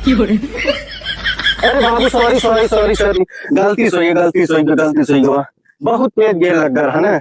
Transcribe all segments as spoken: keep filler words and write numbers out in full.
अरे बाबू, sorry, sorry, sorry, sorry, गलती से होइ गै, गलती से होइ गै, गलती से होइ गै। बहुत तेज गेयर लग गै है ना।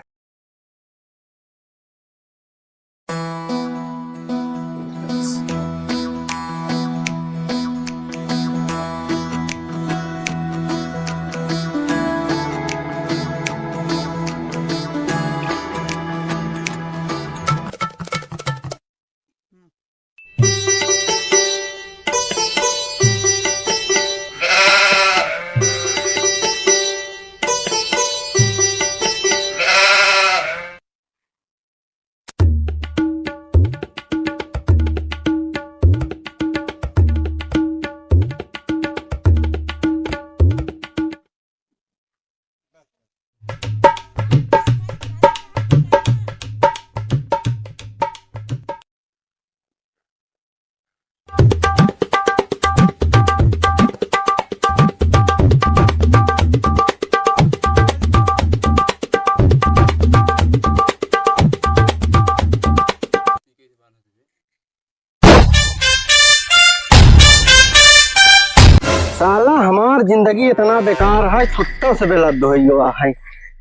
साला हमार जिंदगी इतना बेकार है, छुट्टा से बेलद होइ गवा है।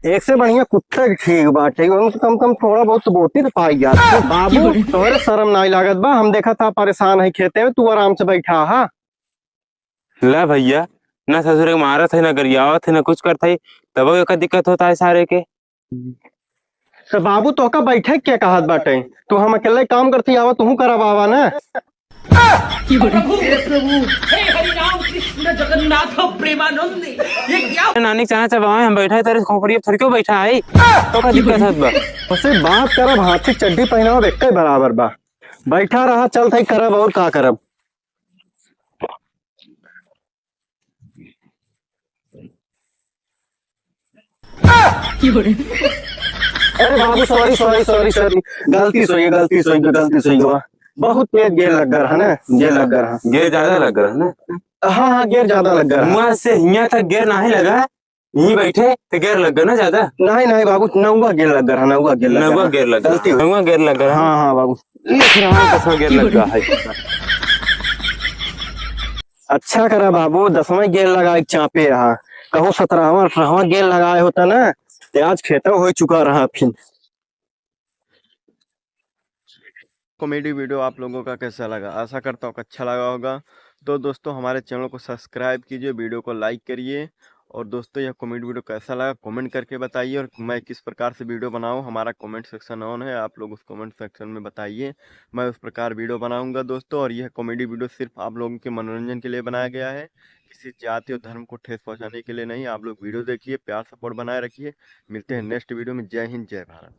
एक से बढ़िया कुत्ता के ठीक बाटे, उनसे कम कम थोड़ा बहुत तो बोटी तो पाई जात। बाबू, तोहरे शर्म नाई लागत बा? हम देखा था परेशान है खेते में, तू आराम से बैठा हा। ला भैया, ना ससुर के मारत है, ना गरियावत है, ना कुछ करत है, तब एकर दिक्कत होता है सारे के। तो बाबू, तोहका बैठे के कहत बाटे? तू हम अकेले काम करती आवा, तू करब आवा ना। हे प्रभु, हे हरि राम कृष्ण जगन्नाथ प्रेमानंद, ये क्या? नानी के चाहे चबावे, हम बैठा है तेरे खोपड़ी पे, थोड़ी क्यों बैठा है? तोहका दिक्कत होत बा? उसे बात करब, हाथी चड्डी पहनावब, एक बराबर बा। बैठा रहा, चल थाई करब, और का करब? अरे बाबू, sorry, sorry, sorry, sorry, गलती से होइ गै, गलती से होइ गै, गलती से होइ गै। बहुत तेज गेयर लग गै है ना, गेयर लग गै है। गेयर ज्यादा लग गै है ना? हाँ, हाँ, गेयर ज्यादा लग गै है। हुआं से हियां तक गेयर नाहीं लगा, यहीं बैठे तो गेयर लग गै ना ज्यादा। नहीं, नहीं बाबू, नौवा गेयर लग गै है, नौवा गेयर लग गै है। नौवा गेयर लग गै, गलती हो। नौवा गेयर लग गै है। हाँ, हाँ बाबू। लिख रहा हूँ, दसवाँ गेयर लग गै है। अच्छा करा बाबू, दसवाँ गेयर लगाए के चापे रहा। कहूँ सतरहवाँ, अठारहवाँ गेयर लगाए होता ना, तो आज खेतवा होइ चुका रहा फिर। Comedy video आप लोगों का कैसा लगा? आशा करता हूँ कि अच्छा लगा होगा। तो दोस्तों, हमारे channel को subscribe कीजिए, video को like करिए। और दोस्तों, यह comedy video कैसा लगा, comment करके बताइए, और मैं किस प्रकार से video बनाऊँ, हमारा comment section on है, आप लोग उस comment section में बताइए, मैं उस प्रकार video बनाऊँगा दोस्तों। और यह comedy video सिर्फ आप लोगों के मनोरंजन के लिए बनाया गया है, किसी जाति और धर्म को ठेस पहुँचाने के लिए नहीं। आप लोग video देखिए, प्यार support बनाए रखिए। मिलते हैं next video में। जय हिंद, जय भारत।